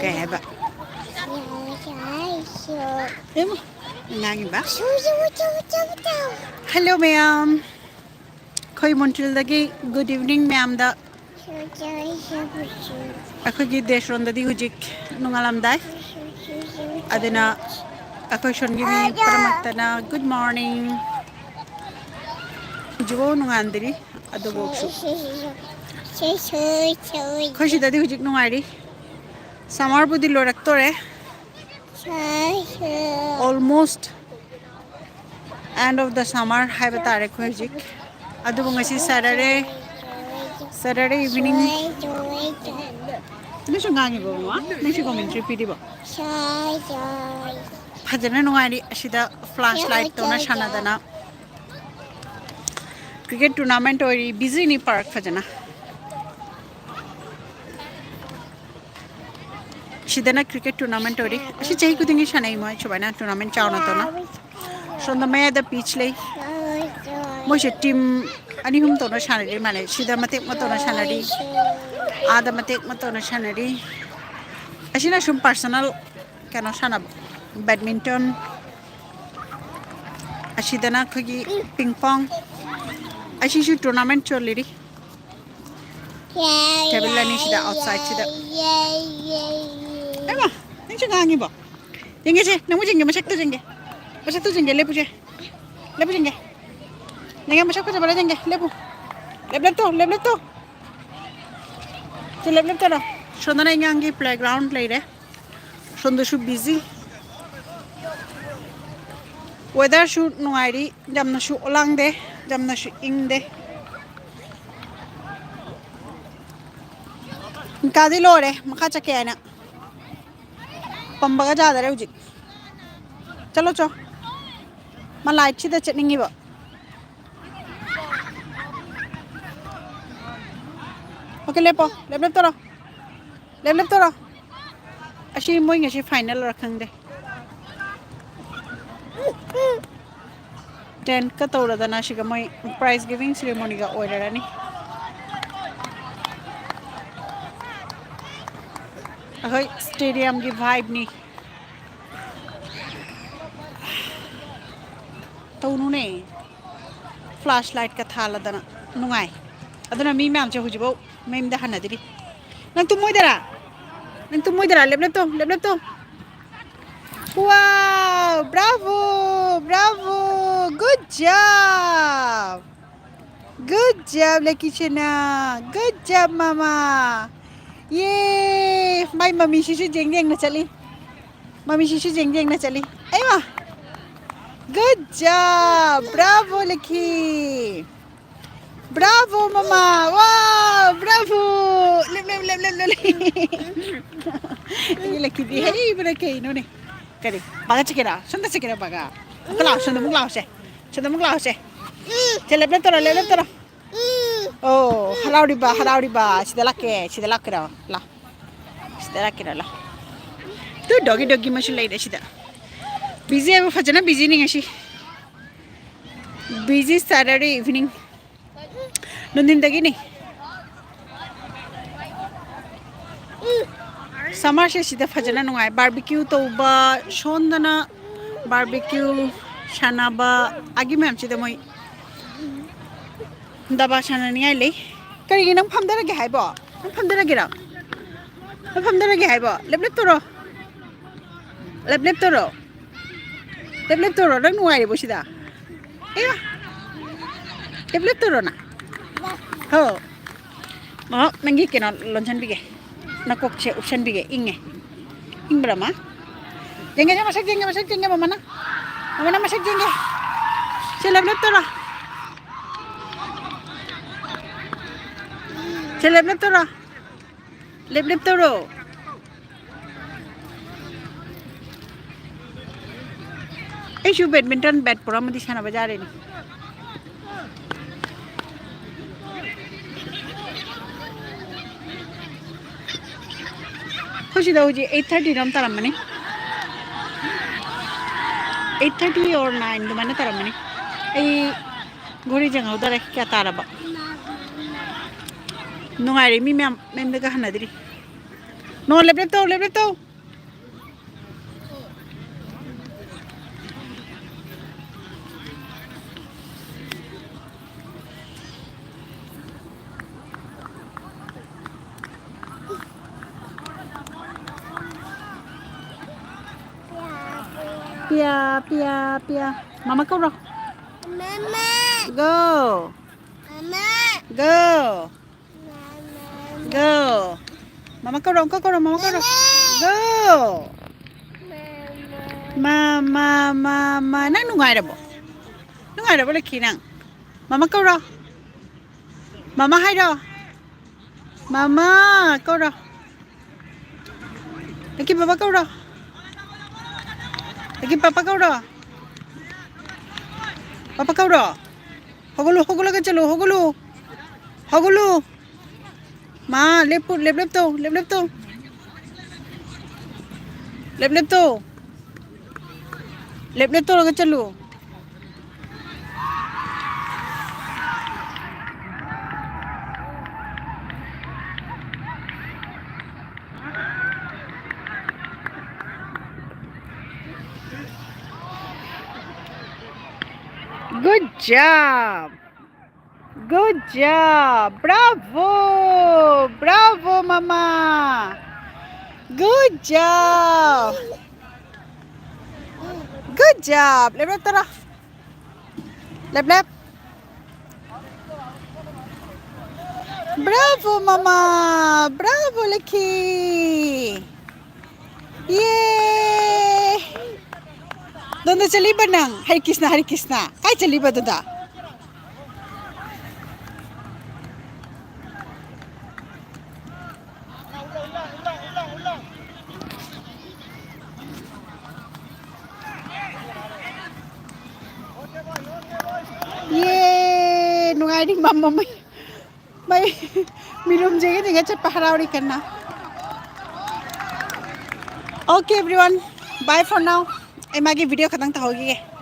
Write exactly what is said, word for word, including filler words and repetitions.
ꯀꯩ ꯍꯥꯏꯕ? ꯏꯃꯥ, ꯉꯥꯡꯉꯤꯕ? ꯍꯜꯂꯣ ꯃꯌꯥꯝ, ꯑꯩꯈꯣꯏ ꯃꯣꯟꯇ꯭ꯔꯤꯜꯗꯒꯤ good evening ꯃꯌꯥꯝꯗ꯫ ꯑꯩꯈꯣꯏꯒꯤ ꯗꯦꯁꯔꯣꯟꯗꯗꯤ ꯍꯧꯖꯤꯛ ꯅꯣꯡꯉꯥꯜꯂꯝꯗꯥꯏ, ꯑꯗꯨꯅ ꯑꯩꯈꯣꯏ ꯁꯣꯝꯒꯤ ꯃꯤ ꯄꯨꯝꯅꯃꯛꯇꯅ good morning꯫ ꯍꯧꯖꯤꯛꯐꯥꯎ ꯅꯣꯡꯉꯥꯟꯗ꯭ꯔꯤ ꯑꯗꯨꯐꯥꯎꯁꯨ꯫ ꯑꯩꯈꯣꯏ ꯁꯤꯗꯗꯤ ꯍꯧꯖꯤꯛ ꯅꯨꯡꯉꯥꯏꯔꯤ꯫ ꯁꯝꯃꯔꯕꯨꯗꯤ ꯂꯣꯏꯔꯛꯇꯣꯔꯦ꯫ Almost end of the summer ꯍꯥꯏꯕ ꯇꯥꯔꯦ ꯑꯩꯈꯣꯏ ꯍꯧꯖꯤꯛ꯫ ꯑꯗꯨꯕꯨ ꯉꯁꯤ Saturday, Saturday evening꯫ ꯅꯪꯁꯨ ꯉꯥꯡꯉꯤꯕꯣ ꯃꯃꯥ? ꯅꯪꯁꯨ commentary ꯄꯤꯔꯤꯕꯣ? ꯐꯖꯅ ꯅꯨꯡꯉꯥꯏꯔꯤ ꯑꯁꯤꯗ flashlight ꯇꯧꯅ ꯁꯥꯟꯅꯗꯅ꯫ Cricket tournament ꯑꯣꯏꯔꯤ, busy ꯅꯤ park ꯐꯖꯅ꯫ ꯁꯤꯗꯅ cricket tournament ꯑꯣꯏꯔꯤ꯫ ꯑꯁꯤ ꯆꯍꯤ ꯈꯨꯗꯤꯡꯒꯤ ꯁꯥꯟꯅꯩ ꯃꯣꯏ ꯁꯨꯃꯥꯏꯅ tournament ꯆꯥꯎꯅ ꯇꯧꯅ꯫ ꯁꯣꯝꯗ ꯃꯌꯥꯏꯗ pitch ꯂꯩ꯫ ꯃꯣꯏꯁꯦ team ꯑꯅꯤ ꯑꯍꯨꯝ ꯇꯧꯅ ꯁꯥꯟꯅꯔꯤ ꯃꯥꯜꯂꯦ꯫ ꯁꯤꯗ ꯃꯇꯦꯛ ꯑꯃ ꯇꯧꯅ ꯁꯥꯟꯅꯔꯤ, ꯑꯥꯗ ꯃꯇꯦꯛ ꯑꯃ ꯇꯧꯅ ꯁꯥꯟꯅꯔꯤ꯫ ꯑꯁꯤꯅ ꯁꯨꯝ personal ꯀꯩꯅꯣ ꯁꯥꯟꯅꯕ, badminton꯫ ꯑꯁꯤꯗꯅ ꯑꯩꯈꯣꯏꯒꯤ ping pong꯫ ꯑꯁꯤꯁꯨ tournament ꯆꯣꯜꯂꯤꯔꯤ꯫ Table ꯑꯅꯤꯁꯤꯗ outside ꯁꯤꯗ꯫ ꯍꯩꯃꯥ, ꯅꯪꯁꯨ ꯉꯥꯡꯉꯤꯕꯣ? ꯌꯦꯡꯒꯦꯁꯦ, ꯅꯪꯕꯨ ꯌꯦꯡꯒꯦ, ꯃꯁꯛꯇꯨ ꯌꯦꯡꯒꯦ꯫ ꯃꯁꯛꯇꯨ ꯌꯦꯡꯒꯦ, ꯂꯦꯞꯄꯨꯁꯦ꯫ ꯂꯦꯞꯄꯨ ꯌꯦꯡꯒꯦ꯫ ꯌꯦꯡꯒꯦ, ꯃꯁꯛ ꯐꯖꯕ꯭ꯔꯥ ꯌꯦꯡꯒꯦ꯫ ꯂꯦꯞꯄꯨ꯫ ꯂꯦꯞ, ꯂꯦꯞꯇꯣ, ꯂꯦꯞ, ꯂꯦꯞꯇꯣ꯫ ꯁꯤ ꯂꯦꯞ, ꯂꯦꯞ ꯇꯧꯔꯣ꯫ ꯁꯣꯝꯗꯅ ꯑꯉꯥꯡꯒꯤ playground ꯂꯩꯔꯦ꯫ ꯁꯣꯝꯗꯁꯨ busy꯫ Weatherꯁꯨ ꯅꯨꯡꯉꯥꯏꯔꯤ, ꯌꯥꯝꯅꯁꯨ ꯂꯥꯡꯗꯦ, ꯌꯥꯝꯅꯁꯨ ꯏꯪꯗꯦ꯫ ꯀꯥꯗꯤ ꯂꯣꯏꯔꯦ, ꯃꯈꯥ ꯆꯠꯀꯦ ꯍꯥꯏꯅ꯫ ꯄꯝꯕꯒ ꯌꯥꯗꯔꯦ ꯍꯧꯖꯤꯛ꯫ ꯆꯠꯂꯣ ꯆꯣ꯫ ꯃꯥ lightꯁꯤꯗ ꯆꯠꯅꯤꯡꯉꯤꯕ꯫ Okay, ꯂꯦꯞꯄꯣ꯫ ꯂꯦꯞ, ꯂꯦꯞ ꯇꯧꯔꯣ꯫ ꯂꯦꯞ, ꯂꯦꯞ ꯇꯧꯔꯣ꯫ ꯑꯁꯤ ꯃꯣꯏ ꯉꯁꯤ final ꯔ ꯈꯪꯗꯦ꯫ Tentꯀ ꯇꯧꯔꯗꯅ ꯁꯤꯒ ꯃꯣꯏ prize giving ceremonyꯒ ꯑꯣꯏꯔꯔꯅꯤ꯫ ꯑꯩꯈꯣꯏ ꯁ꯭ꯇꯦꯗꯤꯌꯝꯒꯤ ꯚꯥꯏꯕꯅꯤ꯫ ꯇꯧꯅꯨꯅꯦ꯫ ꯐ꯭ꯂꯥꯁ ꯂꯥꯏꯠꯀ ꯊꯥꯜꯂꯗꯅ꯫ ꯅꯨꯡꯉꯥꯏ꯫ ꯑꯗꯨꯅ ꯃꯤ ꯃꯌꯥꯝꯁꯦ ꯍꯧꯖꯤꯛꯐꯥꯎ ꯃꯌꯨꯝꯗ ꯍꯟꯅꯗ꯭ꯔꯤ꯫ ꯅꯪ ꯇꯨꯝꯃꯣꯏꯗꯔꯥ? ꯅꯪ ꯇꯨꯝꯃꯣꯏꯗꯔꯥ? ꯂꯦꯞ ꯂꯦꯞ ꯇꯣ, ꯂꯦꯞ ꯂꯦꯞ ꯇꯣ꯫ Wow, bravo, bravo, good job. Good job, Lucky Chena. Good job, Mama. Yay! ꯃꯥꯏ ꯃꯃꯤꯁꯤꯁꯨ ꯌꯦꯡ ꯌꯦꯡꯅ ꯆꯠꯂꯤ꯫ ꯃꯃꯤꯁꯤꯁꯨ ꯌꯦꯡ ꯌꯦꯡꯅ ꯆꯠꯂꯤ꯫ ꯑꯩꯃ! Good job! Bravo, Lucky! Bravo, Mama! Wow! Bravo! ꯂꯦꯞ, ꯂꯦꯞ, ꯂꯦꯞ, ꯂꯦꯞ, ꯂꯦꯞ, ꯂꯦꯞ꯫ ꯑꯩꯒꯤ ꯂꯛꯀꯤꯗꯤ ꯍꯩꯕꯅ ꯀꯩꯅꯣꯅꯦ꯫ ꯀꯔꯤ? ꯕꯥꯒ ꯆꯠꯀꯦꯔꯥ? ꯁꯣꯝꯗ ꯆꯠꯀꯦꯔꯥ ꯕꯥꯒ? ꯑꯃꯨꯛꯀ ꯂꯥꯛꯑꯣ, ꯁꯣꯝꯗ ꯑꯃꯨꯛ ꯂꯥꯛꯑꯣꯁꯦ꯫ ꯁꯣꯝꯗ ꯑꯃꯨꯛ ꯂꯥꯛꯑꯣꯁꯦ꯫ ꯁꯦ, ꯂꯦꯞ, ꯂꯦꯞ ꯇꯧꯔꯣ, ꯂꯦꯞ, ꯂꯦꯞ ꯇꯧꯔꯣ꯫ ꯑꯣ, ꯍꯔꯥꯎꯔꯤꯕ, ꯍꯔꯥꯎꯔꯤꯕ꯫ ꯁꯤꯗ ꯂꯥꯛꯀꯦ, ꯁꯤꯗ ꯂꯥꯛꯀꯦꯔꯣ? ꯂꯥꯛ꯫ ꯁꯤꯗ ꯂꯥꯛꯀꯦꯔꯣ? ꯂꯥꯛ꯫ ꯇꯨ doggy doggy ꯑꯃꯁꯨ ꯂꯩꯔꯦ ꯁꯤꯗ꯫ ꯕꯤꯖꯤ ꯍꯥꯏꯕ ꯐꯖꯅ ꯕꯤꯖꯤꯅꯤ ꯉꯁꯤ꯫ Busy Saturday evening. ꯅꯨꯡꯊꯤꯟꯗꯒꯤꯅꯤ꯫ ꯁꯝꯃꯔꯁꯦ ꯁꯤꯗ ꯐꯖꯅ ꯅꯨꯡꯉꯥꯏ꯫ ꯕꯥꯔꯕꯤꯀ꯭ꯌꯨ ꯇꯧꯕ, ꯁꯣꯝꯗꯅ ꯕꯥꯔꯕꯤꯀ꯭ꯌꯨ ꯁꯥꯟꯅꯕ, ꯑꯥꯒꯤ ꯃꯌꯥꯝꯁꯤꯗ ꯃꯣꯏ ꯗꯕꯥ ꯁꯥꯟꯅꯅꯤꯡꯉꯥꯏ ꯂꯩ꯫ ꯀꯔꯤꯒꯤ ꯅꯪ ꯐꯝꯊꯔꯒꯦ ꯍꯥꯏꯕꯣ? ꯅꯪ ꯐꯝꯊꯔꯒꯦꯔꯣ? ꯅꯪ ꯐꯝꯊꯔꯒꯦ ꯍꯥꯏꯕꯣ? ꯂꯦꯞ ꯂꯦꯞ ꯇꯧꯔꯣ꯫ ꯂꯦꯞ ꯂꯦꯞ ꯇꯧꯔꯣ꯫ ꯂꯦꯞ ꯂꯦꯞ ꯇꯧꯔꯣ꯫ ꯅꯪ ꯅꯨꯡꯉꯥꯏꯔꯤꯕꯣ ꯁꯤꯗ? ꯑꯦ, ꯂꯦꯞ ꯂꯦꯞ ꯇꯧꯔꯣ ꯅꯪ꯫ ꯍꯣ꯫ ꯃꯃꯥ, ꯅꯪꯒꯤ ꯀꯩꯅꯣ ꯂꯣꯟꯁꯟꯕꯤꯒꯦ꯫ ꯅꯀꯣꯛꯁꯦ ꯎꯞꯁꯟꯕꯤꯒꯦ꯫ ꯏꯪꯉꯦ꯫ ꯏꯪꯕ꯭ꯔꯥ, ꯃꯥ? ꯌꯦꯡꯒꯦ, ꯃꯁꯛ ꯌꯦꯡꯒꯦ, ꯃꯁꯛ ꯌꯦꯡꯒꯦ, ꯃꯃꯥꯅ꯫ ꯃꯃꯥꯅ ꯃꯁꯛ ꯌꯦꯡꯒꯦ꯫ ꯁꯦ, ꯂꯦꯞ ꯂꯦꯞ ꯇꯧꯔꯣ꯫ ꯁꯦ, ꯂꯦꯞ ꯂꯦꯞ ꯇꯧꯔꯣ꯫ ꯂꯦꯞ ꯂꯦꯞ ꯇꯧꯔꯣ꯫ ꯑꯩꯁꯨ badminton bat ꯄꯨꯔꯛꯑꯝꯃꯗꯤ ꯁꯥꯟꯅꯕ ꯌꯥꯔꯦꯅꯦ꯫ ꯑꯩꯈꯣꯏ ꯁꯤꯗ ꯍꯧꯖꯤꯛ eight thirty ꯔꯣꯝ ꯇꯥꯔꯝꯃꯅꯤ꯫ Eight thirty or nine ꯑꯗꯨꯃꯥꯏꯅ ꯇꯥꯔꯝꯃꯅꯤ꯫ ꯑꯩ ꯘꯣꯔꯤ ꯌꯦꯡꯍꯧꯗꯔꯦ ꯀꯌꯥ ꯇꯥꯔꯕ꯫ ꯅꯨꯡꯉꯥꯏꯔꯦ, ꯃꯤ ꯃꯌꯥꯝ ꯃꯌꯨꯝꯗꯒ ꯍꯟꯅꯗ꯭ꯔꯤ꯫ No, left, left ꯇꯧ, left, left ꯇꯧ꯫ ꯄꯤꯌꯥ, ꯄꯤꯌꯥ, ꯄꯤꯌꯥ꯫ ꯃꯃꯥ ꯀꯧꯔꯣ꯫ ꯃꯃꯥ꯫ Go꯫ ꯃꯃꯥ꯫ Go꯫ ꯃꯃꯥ꯫ Go꯫ ꯃꯃꯥ ꯀꯧꯔꯣ, ꯑꯃꯨꯛꯀ ꯀꯧꯔꯣ, ꯃꯃꯥ ꯀꯧꯔꯣ꯫ ꯃꯃꯥ꯫ Go꯫ ꯃꯃꯥ꯫ ꯃꯥ, ꯃꯥ, ꯃꯥ, ꯃꯥ꯫ ꯅꯪ ꯅꯨꯡꯉꯥꯏꯔꯕꯣ? ꯅꯨꯡꯉꯥꯏꯔꯕꯣ, ꯂꯛꯈꯤ, ꯅꯪ? ꯃꯃꯥ ꯀꯧꯔꯣ꯫ ꯃꯃꯥ ꯍꯥꯏꯔꯣ꯫ ꯃꯃꯥ ꯀꯧꯔꯣ꯫ ꯂꯛꯀꯤ ꯄꯥꯄꯥ ꯀꯧꯔꯣ꯫ ꯂꯛꯀꯤ ꯄꯥꯄꯥ ꯀꯧꯔꯣ꯫ ꯄꯥꯄꯥ ꯀꯧꯔꯣ꯫ ꯍꯧꯒꯠꯂꯨ, ꯍꯧꯒꯠꯂꯒ ꯆꯠꯂꯨ, ꯍꯧꯒꯠꯂꯨ꯫ ꯍꯧꯒꯠꯂꯨ꯫ ꯃꯥ, ꯂꯦꯞꯄꯨ, ꯂꯦꯞ, ꯂꯦꯞ ꯇꯧ, ꯂꯦꯞ, ꯂꯦꯞ ꯇꯧ꯫ ꯂꯦꯞ, ꯂꯦꯞ ꯇꯧ꯫ ꯂꯦꯞ, ꯂꯦꯞ ꯇꯧꯔꯒ ꯆꯠꯂꯨ꯫ Good job. Good job. Bravo. Bravo, mama. Good job. Good job. Left, left ꯇꯧꯔꯣ꯫ Left, left. Bravo, mama. Bravo, Lucky. Yay. ꯗꯣꯟꯗ ꯆꯠꯂꯤꯕ ꯅꯪ? ꯍꯔꯦ ꯀ꯭ꯔꯤꯁꯅ, ꯍꯔꯦ ꯀ꯭ꯔꯤꯁꯅ꯫ ꯀꯥꯏ ꯆꯠꯂꯤꯕ ꯑꯗꯨꯗ? ꯌꯦ, ꯅꯨꯡꯉꯥꯏꯔꯤ ꯃꯝꯃ ꯃꯩ, ꯃꯩ, ꯃꯤꯔꯨꯝꯁꯦ ꯆꯠꯄ ꯍꯔꯥꯎꯔꯤ ꯀꯟꯅ꯫ Okay, everyone, bye for now. ꯑꯩ ꯃꯥꯒꯤ video ꯈꯛꯇꯪ ꯇꯧꯍꯧꯈꯤꯒꯦ꯫